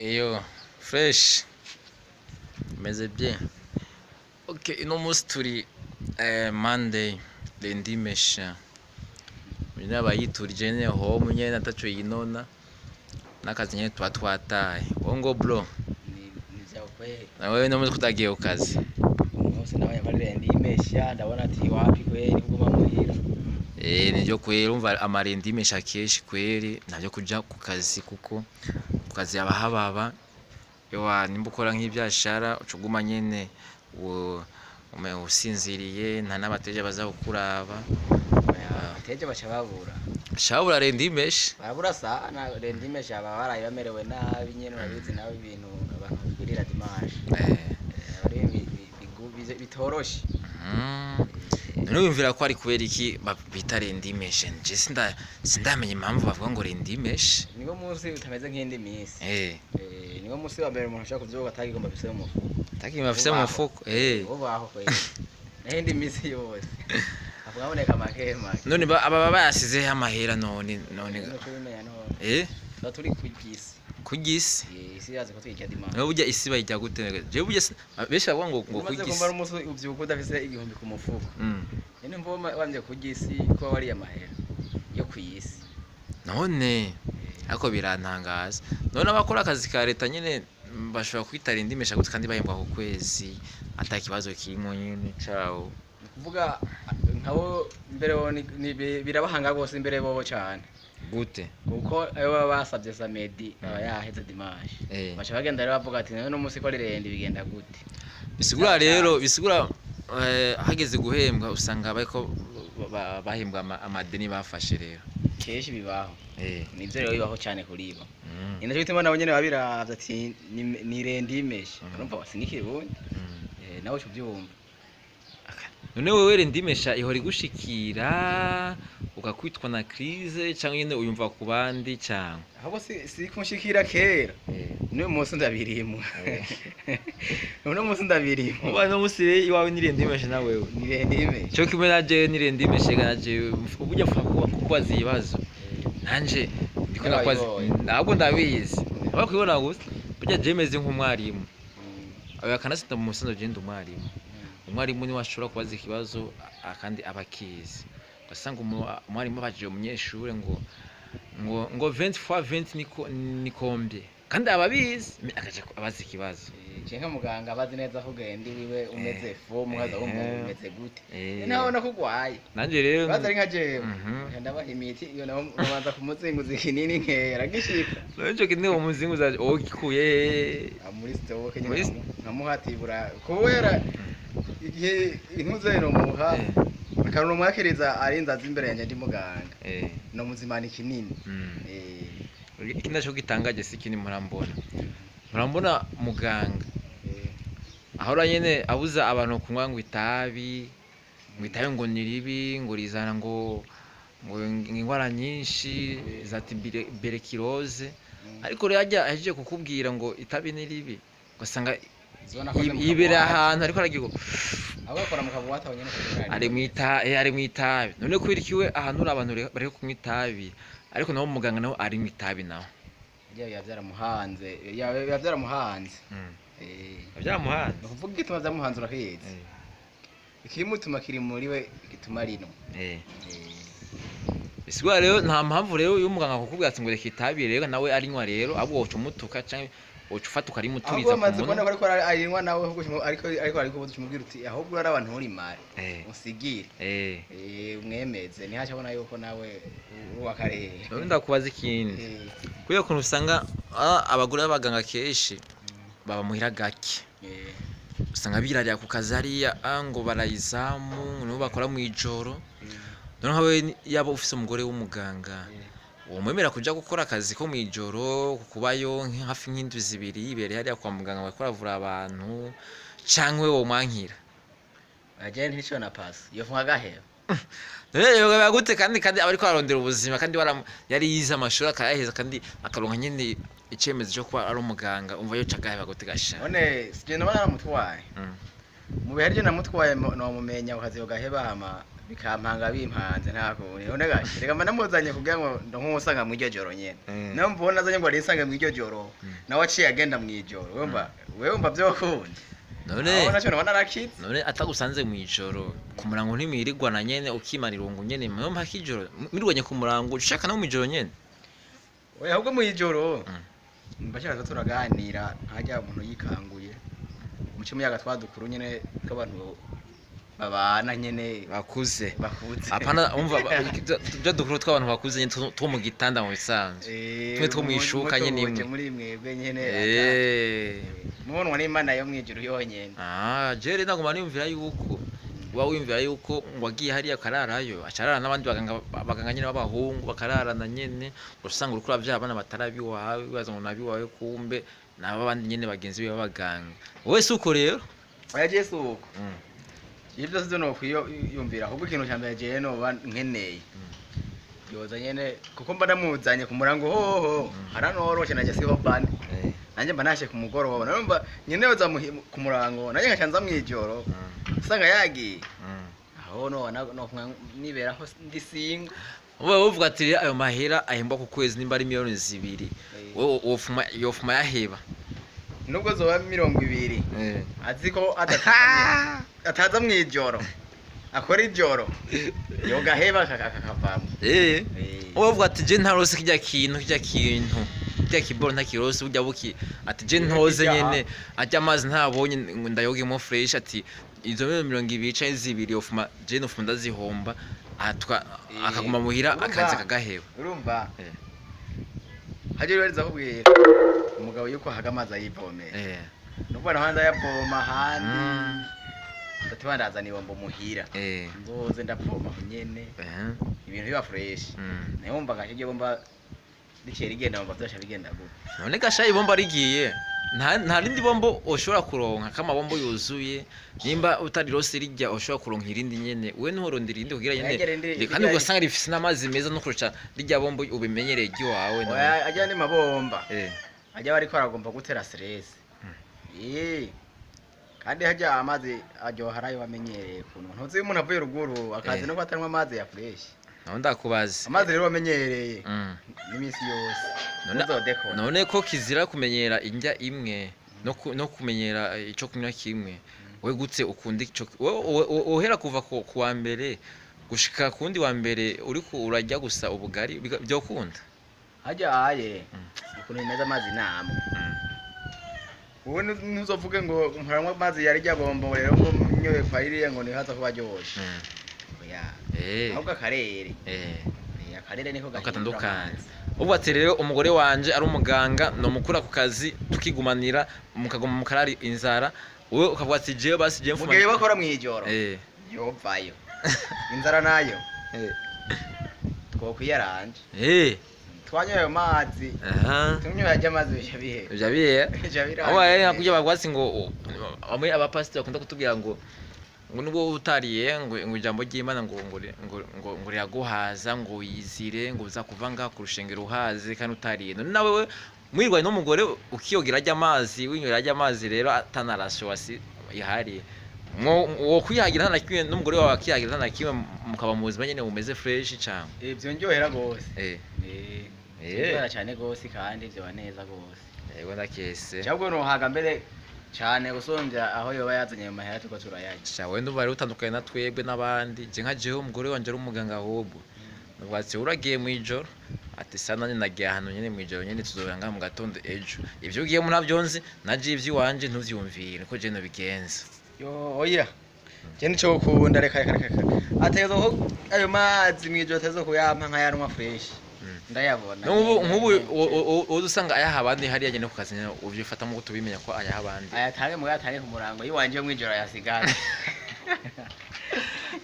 Iyo fresh meze bien. Ok, ino munsi turi Monday, lundi mesha. Nyine abayiturije nyene home nyene ataco yinona n'akazi nyene tuba twataye. Wowe ngo bro, Ni vya kweli. Nawe no munsi kutagiye ku kazi. Umunsi nawe yabarire ndimesha, ndabona ati wapi kweli kuguma muhira. Nivyo kweri, urumva amarendi mesha kenshi kweri navyo kuja ku kazi, kuko ku kazi haba hababa. Ewa, nimba ukora nk'ivyashara uca uguma nyene usinziriye, nta n'abateja baza kukuraba. Abateja baca babura. Shabura rendi mesha. Barabura sana rendimesha, baba baraye bamerewe nabi nyene, urabizi nawe ibintu abantu bagirira dimanche. Aba ari bitoroshe. None wiyumvira ko ari kubera iki bita lundi méchant? Je sindamenya impamvu bavuga ngo lundi méchant. Niwo munsi utameze nk'indi minsi. Niwo munsi wa mbere umuntu ashobora kuvyuka atagigomba afise mu mufuko. Takima afise mu mufuko. Ubaho kweli. Naho indi minsi yose avuga aboneka make make. None aba bayasizeho amahera none? Nuko ubimenya none. Tuba turi kw'isi. Kugisi. Isi irazi ko tuyirya dimanche. None burya isi bayirya gute? Je burya benshi bavuga ngo Umaze kugisi. kumara umunsi uvyuka udafise 1000 ku mufuko. Nyene mvo wamye kurya isi ko wariye amahera yo kw'isi. None ariko birantangaza. None abakora akazi ka leta nyene bashobora kwita lundi méchant gute kandi bahembwa ku kwezi ata kibazo kirimo nyene cawo? Ni ukuvuga nkabo mbere bo birabahanga rwose imbere bobo cane. Gute? Kuko ayo baba basavye samedi aba yaheze dimanche. Baca bagenda rero bavuga ati none umunsi ko ari lundi bigenda gute? Bisigura rero, bisigura hageze guhembwa usanga bariko bahembwa amadeni bafashe rero. Kenshi bibaho. Nivyo rero bibaho cane kuri bo. Ni naco gituma nabo nyene babiravye ati ni lundi méchant. Urumva sinik'ikirundi. Nawe uca uvyumva. None wewe lundi méchant ihora igushikira ugakwitwa na crise, canke nyene uyumva ku bandi, canke? Ahubwo si kunshikira kera. N'uyu munsi ndabirimo. Uno munsi ndabirimo. Uba no munsi rero iwawe ni lundi méchant na wewe? Ni lundi méchant. Cyo kimwe na jewe ni lundi méchant na jewe. Uburyo mfa kukubaza ibibazo nanje ndiko nakwaza. Yarabibonye. Ahubwo ndabizi aho kwibona gusa, burya jewe meze nk'umwarimu. Aba kanatsinda mu musanzo, je ndi umwarimu. Umwarimu niwe ashobora kubaza ikibazo kandi aba akizi. Ugasanga umwarimu abajije umunyeshure ngo 20 fois 20 niko ni combien, kandi aba abizi, akaja abaza ikibazo. Je nka muganga abazi neza ko ugenda iwiwe umeze fo muhaza wumva umeze gute. Nawe ko ugwaye. Nanje rero Baza ari nka jewe. Nca ndabaha imiti iyo naho babanza kumuzinguza ikinini nkera gishika. None ico kinini uwo muzinguza wogikuye hehe? Ah, muri stock nyene. Muri Nkamuhatibura kubera igihe intuze nomuha akantu mwakiriza arinze aza imbere yanjye ndi muganga. No muzimana ikinini. Ikindi naco gitangaje si ikindi, murambona murambona muganga ahora nyene abuza abantu kunywa ngo itabi, ngo itabi ngo ni ribi, ngo rizana ngo ingwara nyinshi za tuberculose, ariko rero ajya ahejeje kukubwira ngo itabi ni ribi, ugasanga Zona akoze mu yibereye kabuwate. ahantu ariko aragira ngo Aho bakora mu kabuwate aho nyene kugira ari mw'itabi. None kubera ikiwe ahantu uri abantu bariko kunywa itabi, ariko nawe muganga nawe ari mw'itabi nawe? Biba byaramuhanze, biba byaramuhanze. Vyamuhanze. Ni ukuvuga igituma vyamuhanze urakizi. Ikimutuma kiri muri we gituma rino. Bisigura rero nta mpamvu rero iyo umuganga akukubwira ati ngo reka itabi, rero nawe arinywa, rero ahubwo woca umutuka canke woca ufata ukarimuturiza Ahubwo ku bamaze kubona munwa. ko ariko arinywa nawe, ahubwo ariko uca umubwira uti ahubwo uraraba nturimare. Usigire. Umwemeze ntihace abona yuko nawe uri uw'akarere. None ndakubaza ikindi. Kubera ukuntu usanga abagore b'abaganga kenshi baba muhira gake, usanga birarira ku kazi hariya, ngo barayizamu nibo bakora mw'ijoro. None nkawe yaba ufise umugore w'umuganga, womwemera kuja gukora akazi ko mw'ijoro, kubayo hafi nk'indwi 2 yibereye hariya kwa muganga bariko baravura abantu, canke womwankira? Aje ntico na pasi yofunga agaheba. None yoba gute kandi aba ariko ararondera ubuzima, kandi yari yize amashuri akayaheza, kandi akaronka nyene icemezo co kuba ari umuganga, umva yoca agaheba gute gasha? None sije naba naramutwaye. Mu bihe arivyo namutwaye nomumenya akazi gaheba hama. Bikampanga bimpanze nta kundi. None gashe reka mba namuzanye kugira ngo ndonke mu iryo joro nyene. Nayo mbona azanye ngo arinsange mu iryo joro, nawe aciye agenda mu ijoro, wumva wewe wumva vyokunda? None aho naco nabona narakitse. None atagusanze mu ijoro ku murango ntimwirirwana nyene, ukimara irungu nyene mwe mpaka ijoro mwirwanye ku murango, ushaka no mu ijoro nyene? Oya, ahubwo mu ijoro mba nshaka turaganira, nkajya umuntu yikanguye muce muyaga twadukuru nyene tw'abantu babana nyene bakuze. Bakuze. Apana, umva, byo dukuru tw'abantu bakuze nyene two mu gitanda mu bisanzwe, tumwe two mwishuka nyene imwe. Muri mwebwe nyene mubonwa n'Imana yo mwijuru yonyene. Ah, jere naguma niyumvira yuko uba wiyumvira yuko ngo agiye hariya akararayo, acarara n'abandi baganga, abaganga nyene b'abahungu bakararana nyene, usanga uriko uravyara abana batari abiwawe, wibaza ngo nabiwawe, kumbe nabo abandi nyene bagenzi biwe b'abaganga. Wowe si uko rero? Oya, je si uko. Ivyo byose vyo nokwiyumvira, ahubwo ikintu ca mbere jewe noba nkeneye yoza nyene, kuko mba namuzanye ku murango hoho haranoroshe, nanje siho bane, nanje mba nashe ku mugoroba, narumva nyene yoza ku murango, nanje nkaca nza mw'ijoro usanga yagiye, aho no niberaho ndi single. Wowe uvuga ati rero ayo mahera ahembwa ku kwezi nimba ari miliyoni 2, wowe wofuma yofuma yaheba? Nubwo zoba 20, azi ko ataza mw'ijoro akora ijoro, yogaheba kakavamo. Wowe uvuga ati je ntarose kirya kintu, kirya kintu, kirya kiboro ntakirose, burya buki ati je ntoze nyene arya amazi ntabonye ngo ndayogemo fresh, ati izo miliyoni 20 canke 2 yofuma je nofuma ndazihomba, atwa akaguma muhira akazi akagaheba. Urumva, hajya rero kubwira umugabo yuko ahaga amazi ayivomera, nubwo naho hanze ayavoma ahandi, ndatiba ndazana ibombo muhira, nzoze ndavoma aho nyene, ibintu biba fresh. Nayo wumva gashe iryo bomba riciye rigenda, wumva vyosha bigenda gute? None gasha ibomba rigiye, nta rindi bombo ushobora kuronka k'amabombo yuzuye? Nimba utarirose rijya, ushobora kuronka irindi nyene, we ntuhorondera irindi kugira nyene Oya, kandi ugasanga rifise n'amazi meza no kurusha rijya bombo ubimenyereye ry'iwawe none. Oya, ajya ni mabomba ajya bariko aragomba gutera stress. Kandi hajya amazi aryoha arayo wamenyereye kuntu ntuzi iyo umuntu avuye ruguru akazi no atanywa amazi ya fresh. Naho ndakubaza. Amazi rero wamenyereye n'iminsi yose ntuzodekora. None ko kizira kumenyera indya imwe no kumenyera ico kunywa kimwe, we gutse ukunda ico wohera kuva ku wa mbere gushika ku wundi wa mbere uriko urarya gusa ubugari, vyokunda? Hajya aye ukuntu bimeze, amazi namwe wowe ntuzovuge ngo mporanywa amazi yari rya bombo rero ngo nyoye kwa ririya ngo nihaza kuba aryoshe. Oya, ahubwo akarere. Akarere niko gahindura katandukanye. Amazi. Ubu ati rero umugore wanje ari umuganga, nomukura ku kazi tukigumanira, mukaguma mukarari inzara, wowe ukavuga ati jewe basi jewe Mu gihe mfuma bakora mw'ijoro, yovayo inzara nayo twokwiyaranje twanyoye ayo mazi, tunyoye ajya amazi bica bihe Ivyo bihe bica birangira. Aho rero nka kurya bagwatsi ngo bamwe abapasiteri bakunda kutubwira ngo nubwo utariye ngo ijambo ry'Imana ngo riraguhaza, ngo wiyizire, ngo uza kuva ngaha ku rushengero uhaze kandi utariye. None nawe we mwirwanye n'umugore ukiyogera ajya amazi, winywera ajya amazi rero atanarashe wasi ihari, wo kwihagira nta na kimwe n'umugore wawe akihagira nta na kimwe, mukaba mu buzima nyene bumeze fresh cyane? Ivyo ndyohera gose. Ndyohera cyane gose kandi vyoba neza gose. Yego, ndakese. Cyabwo nohaga mbere cyane gusumbya aho yoba yazanye ayo mahera tuko turayarya. Sha, wewe ndumva rero utandukanye na twebwe n'abandi. Je nka jewe umugore wanje ari umuganga, ahubwo nuvuga ati uragiye mw'ijoro, ati sa nanje nagiye ahantu nyene mw'ijoro nyene, tuzobera ngaha mu gatondo ejo. Ivyo ugiyemo ntavyo nzi, naje ivy'iwanje ntuvyumvire niko je nobigenza. Yo, oya, je nico gukunda, reka reka reka ategerezwa ko ayo mazi mw'ijoro ategerezwa kuyampa nkayanywa fresh, ndayabona. N'ubu nk'ubu uza usanga ayaha abandi hariya nyene ku kazi nyene, uvyifatamo gute ubimenya ko ayaha abandi? Ayatange muga ayatange ku murango iwanje yo mw'ijoro ayasigare.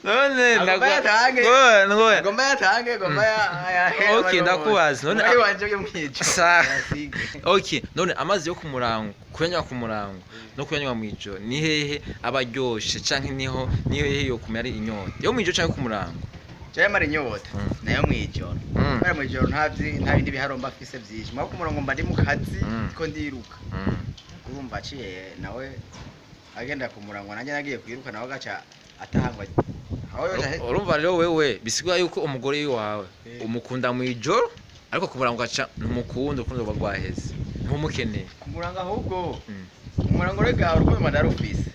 None Agomba yatange. Ngoya. Agomba yatange, agomba ayahe. Okay, ndakubaza. None iwanje yo mw'ijoro ayasige. Okay, none amazi yo ku murango, kuyanywa ku murango no kuyanywa mw'ijoro, ni hehe aba aryoshe, canke niho ni hehe yo kumara inyota, yo mw'ijoro canke ku murango? Jewe mara inyota nayo mw'ijoro, kubera mw'ijoro nta bindi biharomba afise vyinshi, mugabo ku murango mba ndi mu kazi ko ndiruka. Urumva aciye nawe agenda ku murango, nanjye nagiye kwiruka, nawe agaca atahangwa. Aho yoja. Urumva rero wewe bisigura yuko umugore wawe umukunda mu ijoro, ariko ku murango ugaca ntumukunda, urukundo ruba rwaheze, ntumukeneye. Ku murango ahubwo, ku murango rega urukundo mba ndarufise.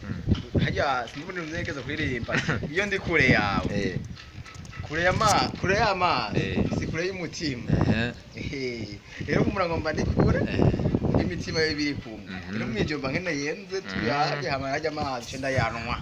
Harya sinzi nzegeza kuririmba iyo ndi kure yawe, kure y'ama kure y'amazi, si kure y'umutima. Rero ku murango mba ndi kure, imitima yo ibiri kumwe. Rero mw'ijoro mba nkeneye nze tuyage, hama narya amazi nce ndayanwa.